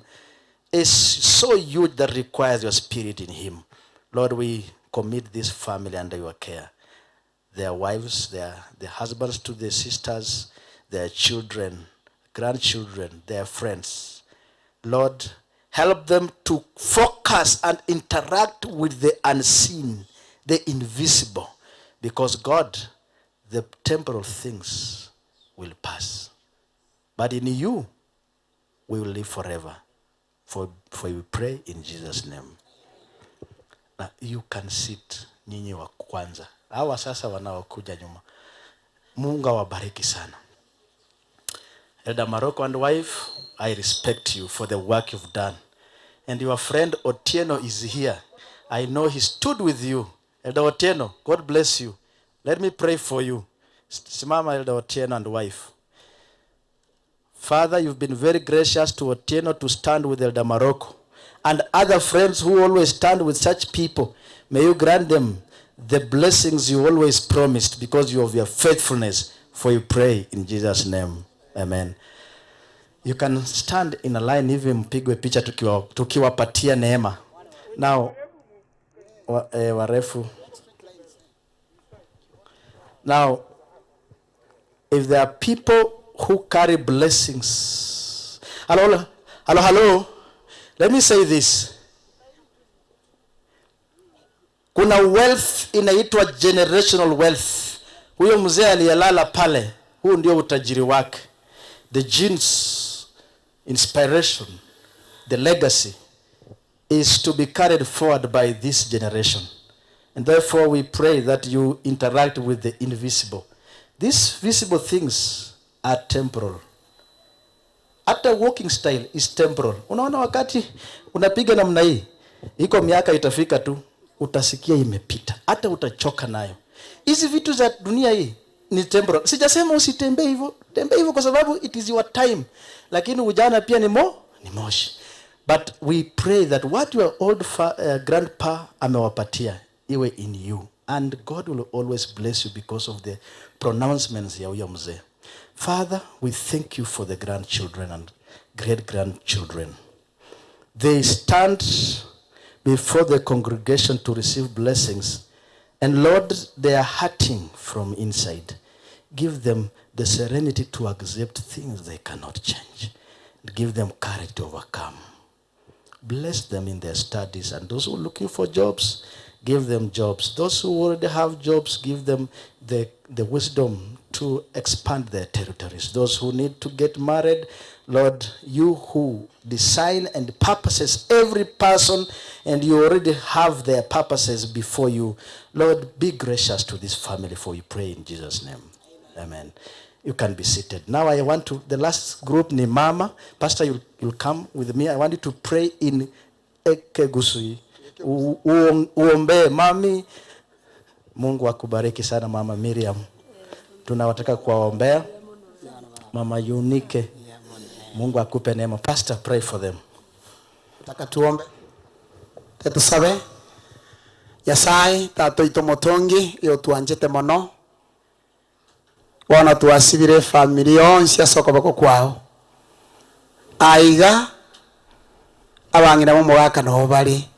is so huge that requires your spirit in him. Lord, we commit this family under your care. Their wives, their husbands to their sisters, their children, grandchildren, their friends. Lord, help them to focus and interact with the unseen, the invisible, because God, the temporal things will pass. But in you, we will live forever. For we pray in Jesus' name. Now, you can sit, nyinyi wa kwanza. Hawa sasa wanaokuja nyuma. Mungu awabariki sana. Elder Maroko and wife, I respect you for the work you've done. And your friend Otieno is here. I know he stood with you. Elder Otieno, God bless you. Let me pray for you. Simama, Elder Otieno and wife. Father, you've been very gracious to Otieno to stand with Elder Maroko and other friends who always stand with such people. May you grant them the blessings you always promised because of your faithfulness. For you pray in Jesus' name. Amen. You can stand in a line hivi mpigwe picha tukiwapatia neema. Now, warefu. Now, if there are people who carry blessings. Hello, hello, hello. Let me say this. Kuna wealth inaitwa generational wealth. Huyo mzee aliyelala pale, huu ndio utajiri wake. The genes, inspiration, the legacy. is to be carried forward by this generation. And therefore we pray that you interact with the invisible. These visible things are temporal. Hata walking style is temporal. Unaona wakati unapiga namna hii, iko miaka itafika tu, utasikia imepita. Hata utachoka nayo. Hizi vitu za dunia hii ni temporal. Sijasema usitembee hivyo, tembee hivyo kwa sababu it is your time. Lakini ujana pia ni moshi. But we pray that what your old grandpa amewapatia iwe in you, and God will always bless you because of the pronouncements ya huyo mzee. Father, we thank you for the grandchildren and great-grandchildren. They stand before the congregation to receive blessings. And Lord, they are hurting from inside. Give them the serenity to accept things they cannot change. Give them courage to overcome. Bless them in their studies. And those who are looking for jobs, give them jobs. Those who already have jobs, give them the wisdom to expand their territories. Those who need to get married, Lord, you who design and purposes every person, and you already have their purposes before you, Lord, be gracious to this family, for you pray in Jesus' name. Amen. You can be seated. Now I want to, the last group ni mama. Pastor, you'll come with me. I want you to pray in Ekegusii. Uombe mami. Mungu akubariki sana Mama Miriam. Tunawataka kuwaombea. Mama Eunike. Mungu akupe neema. Pastor, pray for them. Nataka tuombe. Tetusabe. Yasai tato itomotongi yo tuanjete mono. Wana tuasibire familia onsi asoko bako kwao. Aiga abangira mu mwaka no bali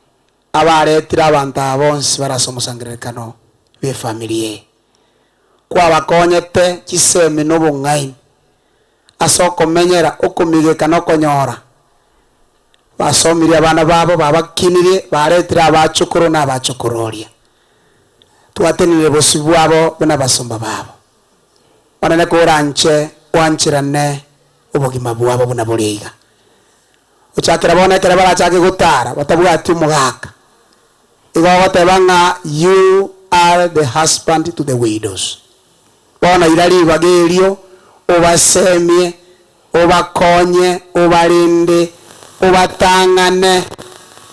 abaretira abantu abonsi barasomusangirekano be familie. Kwabakonyete chisemi n'obong'aini asoko menyera okomigeka nokonyora basomirie abana babo babakinirie baretire abachukuru n'abachukuroria twatenire bosi bwabo n'abasomba babo banene koranche wanchirane obogima bwabo bunaboriga uchakira bonekera barachake gutara batabwati umugaka igo batebanga you are the husband to the widows. Bona irari bagerio obasemie obakonye obarinde obatangane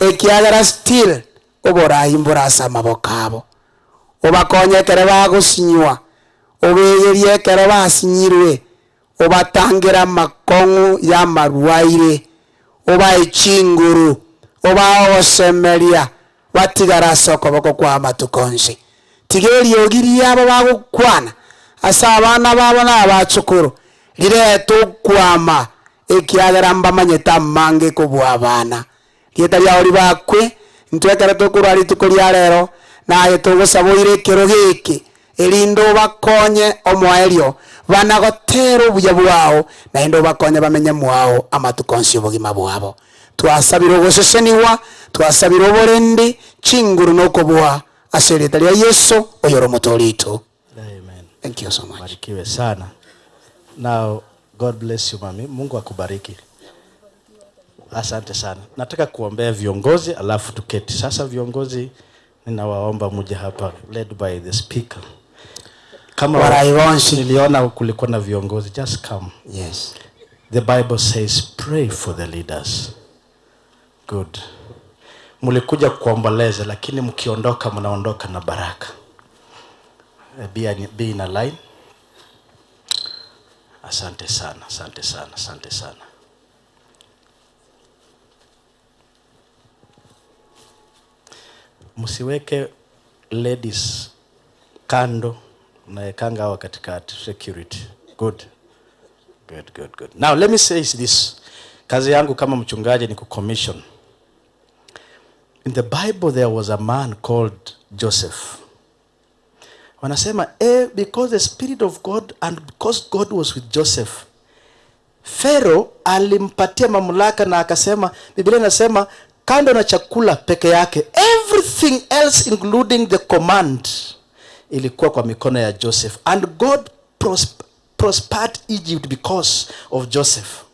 ekiagera still oborayi mburasa mabokabo obakonye kere bagusinywa obegerie kere basinyirwe obatangira makongu ya marwaire obaechinguru obaosemeria batigara soko boko kwa matukonje tigerio ogiria abo bagukwana asa abana babo n'abacukuru rireto kwama ekiagera mbamanyeta mange kubwa abana rieta ryao ribakwe ntwekere tukurwa rituko rya rero naye tugusaboire kero giki erindo bakonye omwaerio banagotera obuya bwao naende bakonye bamenye mwao amatukonsi obogima bwabo twasabira ogoseseniwa twasabira oborendi chinguru nokobwa ase rya Yesu oyoro motorito. Amen. Thank you so much. Barikiwe sana. Now God bless you mami. Mungu akubariki. Asante sana. Nataka kuombea viongozi alafu tuketi. Sasa viongozi ninawaomba muje hapa led by the speaker. Kama niliona kulikuwa na viongozi, just come. Yes. The Bible says pray for the leaders. Good. Mulikuja kuomboleza lakini mkiondoka mnaondoka na baraka. Be in a line. Asante sana, asante sana, asante sana. Msiweke ladies kando, naekanga hawa katikati security. Good. Good, good, good. Now let me say this. Kazi yangu kama mchungaji ni kucommission. In the Bible there was a man called Joseph. Wanasema because the spirit of God and because God was with Joseph, Pharaoh alimpatia mamlaka na akasema, Biblia inasema kando na chakula peke yake, everything else including the command ilikuwa kwa mikono ya Joseph. And God prospered Egypt because of Joseph.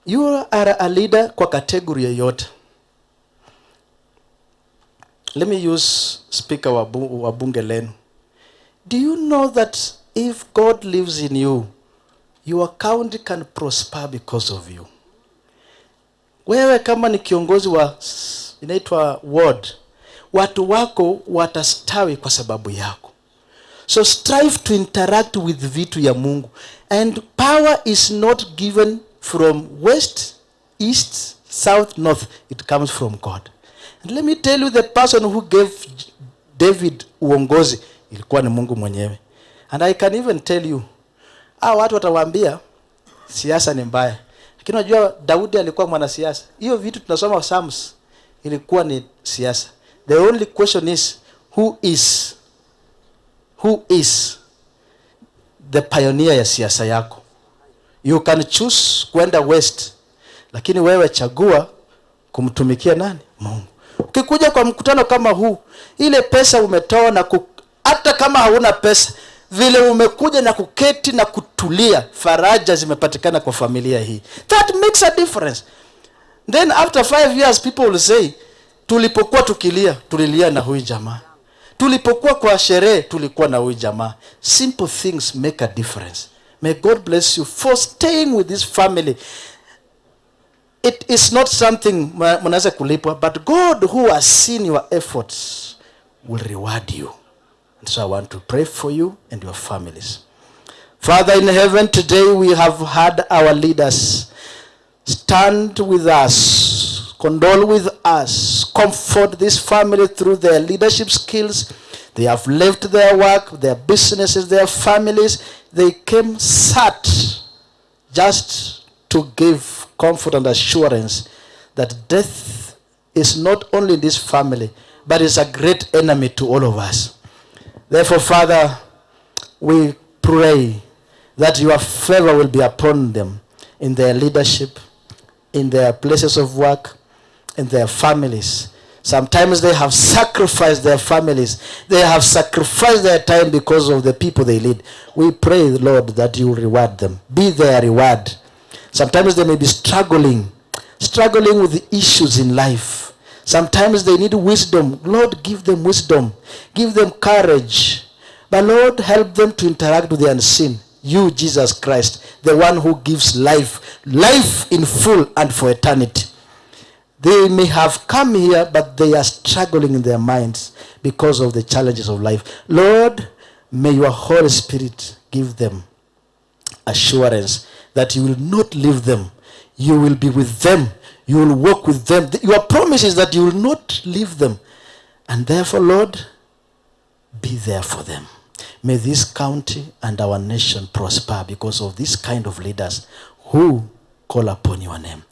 You are a leader kwa kategori yoyote. Let me use speaker wa bunge lenu. Do you know that if God lives in you, your county can prosper because of you? Wewe kama ni kiongozi wa inaitwa ward, watu wako watastawi kwa sababu yako. So strive to interact with vitu ya Mungu. And power is not given from west, east, south, north. It comes from God. And let me tell you, the person who gave David uongozi ilikuwa ni Mungu mwenyewe. And I can even tell you, hao watu watawaambia siasa ni mbaya. Lakini unajua Daudi alikuwa mwanasiasa. Hiyo vitu tunasoma Psalms ilikuwa ni siasa. The only question is who is the pioneer ya siasa yako? You can choose kwenda west, lakini wewe chagua kumtumikia nani? Mungu. Ukikuja kwa mkutano kama huu, ile pesa umetoa na hata kama hauna pesa, vile umekuja na kuketi na kutulia, faraja zimepatikana kwa familia hii. That makes a difference. Then after 5 years people will say, "Tulipokuwa tukilia, tulilia na huyu jamaa. Tulipokuwa kwa sherehe, tulikuwa na huyu jamaa." Simple things make a difference. May God bless you for staying with this family. It is not something mnaweza kulipwa, but God who has seen your efforts will reward you. And so I want to pray for you and your families. Father in heaven, today we have had our leaders stand with us, condole with us, comfort this family through their leadership skills. They have left their work, their businesses, their families. They came, sat just to give comfort and assurance that death is not only in this family, but is a great enemy to all of us. Therefore, Father, we pray that your favor will be upon them in their leadership, in their places of work, in their families. Sometimes they have sacrificed their families. They have sacrificed their time because of the people they lead. We pray, Lord, that you will reward them. Be their reward. Sometimes they may be struggling, struggling with the issues in life. Sometimes they need wisdom. Lord, give them wisdom. Give them courage. But Lord, help them to interact with the unseen. You, Jesus Christ, the one who gives life, life in full and for eternity. They may have come here, but they are struggling in their minds because of the challenges of life. Lord, may your Holy Spirit give them assurance that you will not leave them. You will be with them. You will walk with them. Your promise is that you will not leave them. And therefore, Lord, be there for them. May this county and our nation prosper because of this kind of leaders who call upon your name.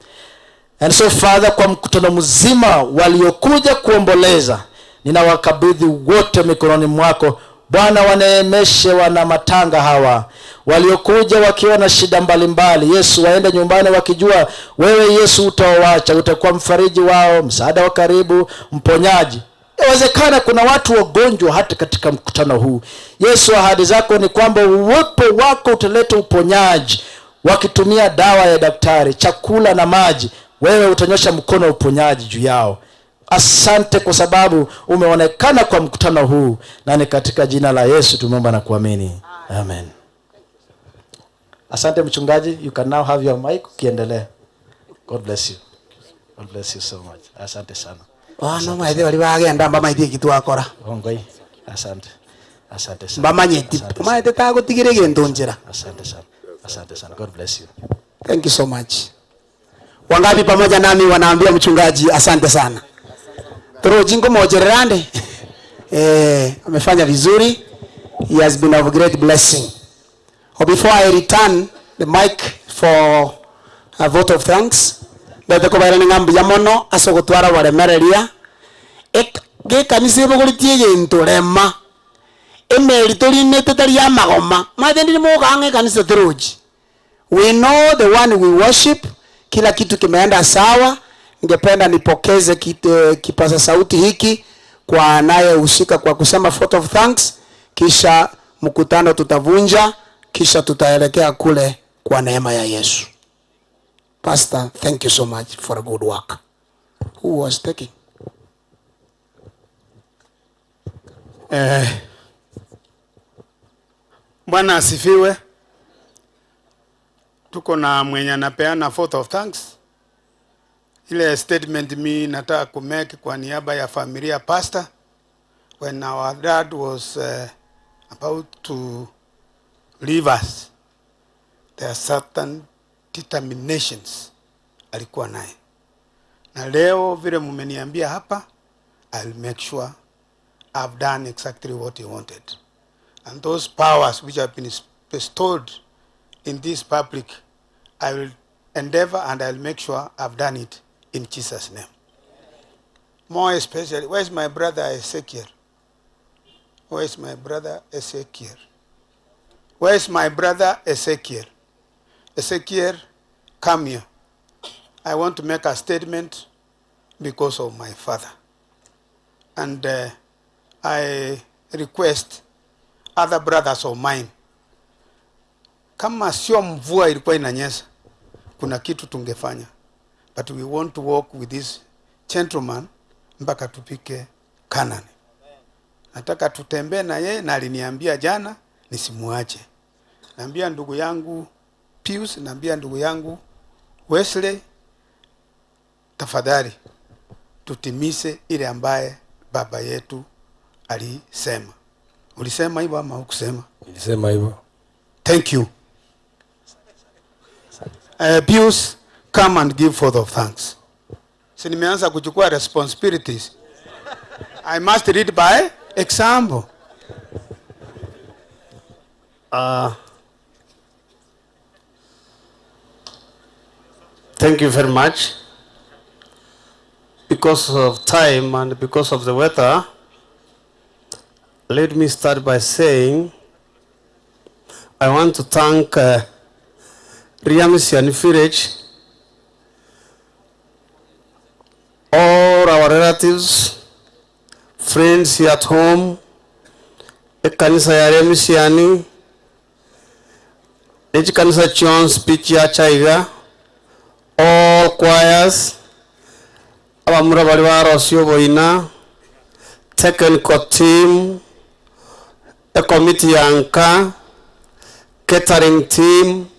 And so, Father, kwa mkutano mzima waliokuja kuomboleza, ninawakabidhi wote mikononi mwako. Bwana, waneemeshe wana matanga hawa waliokuja wakiwa na shida mbalimbali. Yesu, waende nyumbani wakijua wewe Yesu utawawacha, utakuwa mfariji wao, msaada wa karibu, mponyaji. Inawezekana kuna watu wagonjwa hata katika mkutano huu. Yesu, ahadi zako ni kwamba uwepo wako utaleta uponyaji, wakitumia dawa ya daktari, chakula na maji, wewe utanyosha mkono wa uponyaji juu yao. Asante kwa sababu umeonekana kwa mkutano huu, na ni katika jina la Yesu tumeomba na kuamini, amen. Asante mchungaji, you can now have your mic ukiendelea. God bless you. God bless you so much. Asante sana. Bono maithe bari bagenda mbamaithie eki twakora. Ongoi. Asante. Asante sana. Mbamanyeti maete tagotigire gento njira. Asante sana. Asante sana. God bless you. Thank you so much. Wangapi pamoja nami wanaambia mchungaji asante sana? Torojingo mojererande. Amefanya vizuri. He has been of great blessing. Oh, before I return the mic for a vote of thanks, ndete kubaira ni ng'ambuya mono ase ogotwara boremereria gekanisa ebogoritie egento rema emeri torinete tari ya magoma mathe ndiri mugang'a ekanisa teroji. We know the one we worship. Kila kitu kimeenda sawa. Ningependa nipokeze kipaza sauti hiki kwa anayehusika kwa kusema vote of thanks, kisha mkutano tutavunja, kisha tutaelekea kule kwa neema ya Yesu. Pastor, thank you so much for a good work. Who was taking? Bwana asifiwe. Tuko na mwenye anapeana vote of thanks. Ile statement mi nataka kumake kwa niaba ya familia pastor, when our dad was about to leave us, there are certain determinations alikuwa naye, na leo vile mumeniambia hapa, I'll make sure I've done exactly what he wanted, and those powers which have been bestowed in this public, I will endeavor and I'll make sure I've done it in Jesus' name. More especially, where's my brother Ezekiel? Where's my brother Ezekiel? Where's my brother Ezekiel? Ezekiel, come here. I want to make a statement because of my father. And I request other brothers of mine, kama sio mvua ilikuwa inanyesha, kuna kitu tungefanya. But we want to walk with this gentleman mpaka tupike Canaan. Nataka tutembee na yeye, na aliniambia jana nisimuache. Naambia ndugu yangu Pius, naambia ndugu yangu Wesley, tafadhali tutimize ile ambaye baba yetu alisema. Ulisema hivyo ama hukusema? Nilisema hivyo. Thank you. Pius, come and give forth of thanks. Si nimeanza kuchukua responsibilities. I must read by example. Thank you very much. Because of time and because of the weather, let me start by saying I want to thank Riamisian Village, all our relatives, friends here at home, ekanisa ya Riamisiani, echikanisa chionsi pichi ya Chaiga, all choirs, abamura bali barosio boina, technical team, a committee yanka, catering team,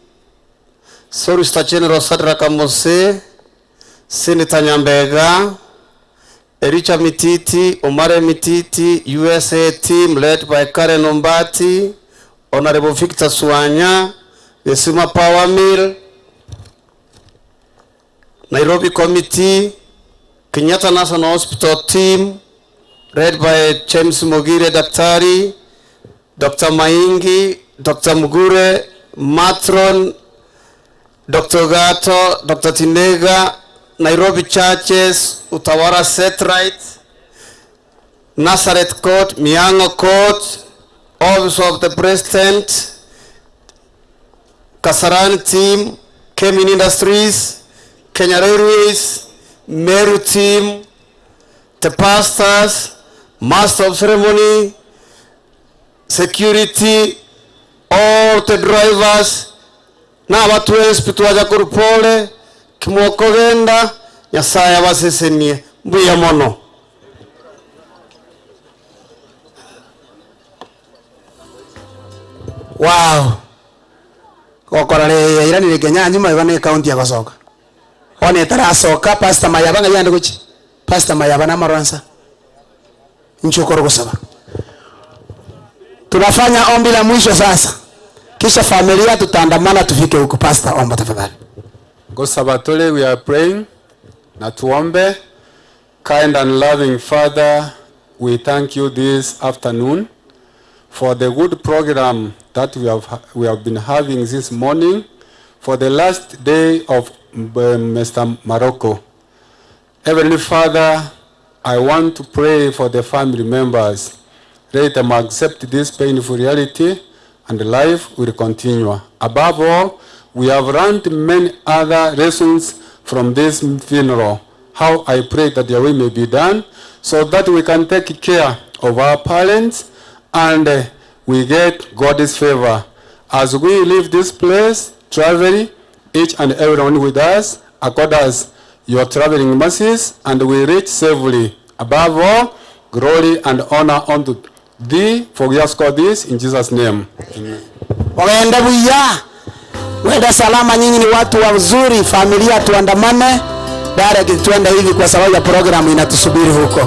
Solicitor General Sadraka Mose, Senator Nyambega, Ericha Mititi, Omare Mititi, USA team led by Karen Ombati, Honorable Victor Suanya, Yesuma Power Mill, Nairobi Committee, Kenyatta National Hospital team led by James Mogire Daktari, Dr. Maingi, Dr. Mugure, Matron, Dr. Gato, Dr. Tinega, Nairobi Churches, Utawara Setright, Nazareth Court, Miango Court, Office of the President, Kasarani team, Kemin Industries, Kenya Railways, Meru team, the pastors, master of ceremony, security, all the drivers, na abatu ensi twaja kurupole kimwokogenda Nyasaye abasesenie mbuya mono. Wow. Gokora re iranire Kenya nyuma ibane county ya gocoka. One taracoka Pastor Mayaba ngayande guchi. Pastor Mayaba na Maransa. Nchukoro gusaba. Tunafanya ombi la mwisho sasa. Kisha familia tutaandamana tufike huko. Pastor, omba tafadhali. Gosabatole, we are praying. Na tuombe. Kind and loving Father, we thank you this afternoon for the good program that we have been having this morning for the last day of Mr. Morocco. Heavenly Father, I want to pray for the family members. Let them accept this painful reality and life will continue. Above all, we have learned many other lessons from this funeral. How I pray that your will may be done so that we can take care of our parents and we get God's favor. As we leave this place, traveling, each and everyone with us, accord us your traveling mercies, and we reach safely. Above all, glory and honor unto thee, for we ask all this in Jesus' name. Amen. Wagende buya, wende salama. Nyinyi ni watu wazuri, familia tuandamane direct, tuende hivi kwa sababu ya programu inatusubiri huko.